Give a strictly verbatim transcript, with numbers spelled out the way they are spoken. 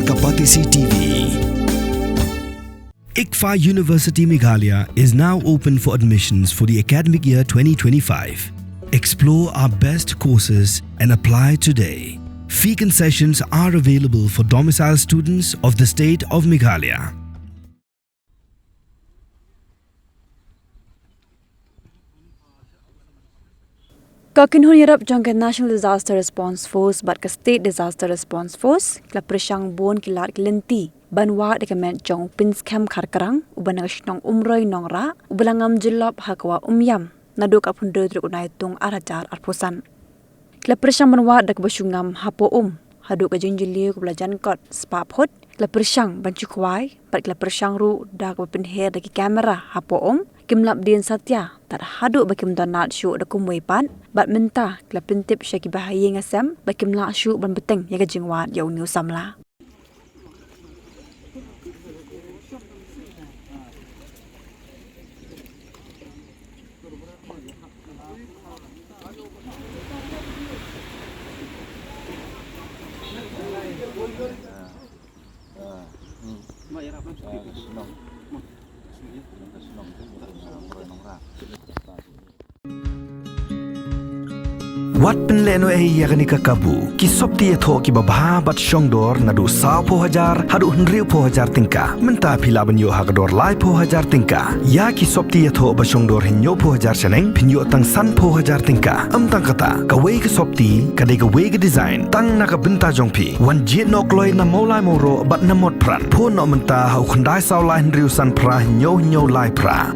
Kapatisi T V. ICFAI University Meghalaya is now open for admissions for the academic year twenty twenty-five. Explore our best courses and apply today. Fee concessions are available for domicile students of the state of Meghalaya. Ka kynhun ïarap jong ka National Disaster Response Force bad ka State Disaster Response Force ki la pyrshang bun ki lad ki lynti ban wad da ka met jong u Pynskhem Kharkrang uba na ka shnong Umroi Nongrah uba la ngam jyllop ha ka wah Umïam naduh ka arphew hynriew tarik u Naitung ar hajar arphew san. Ki la pyrshang ban wad da kaba shu ngam hapoh um haduh ka jingjylliew kaba la jan kot spah phut. Ki la pyrshang ban shu khwai bad ki la pyrshang ruh da kaba pynher da ki kamera hapoh um. Kim lap dien satia tad haduh ba kim don lad shuh da kumwei pat bad mynta ki la pyntip sha kiba ha ïing ha sem ba kim lah shuh ban bteng ïa ka jingwad ïa une u samla. Wat pynlehnohei ïa kane ka kabu. Ki sopti ïathoh kiba bha bad shongdor naduh sawphew hajar haduh hynriewphew hajar tyngka. Mynta phi lah ban ïoh ha ka dor laiphew hajar tyngka. Ïa ki sopti ïathoh ba shongdor hynñiewphew hajar shaneng phin ïoh tang sanphew hajar tyngka. Ym tang kata, kawei ka sopti ka dei kawei ka design tang na ka bynta jong phi. Wan jied noh kloi na Mawlai Mawroh bad na Motphran. Phone noh mynta ha u khyndai saw lai hynriew san phra hynñiew hynñiew lai phra.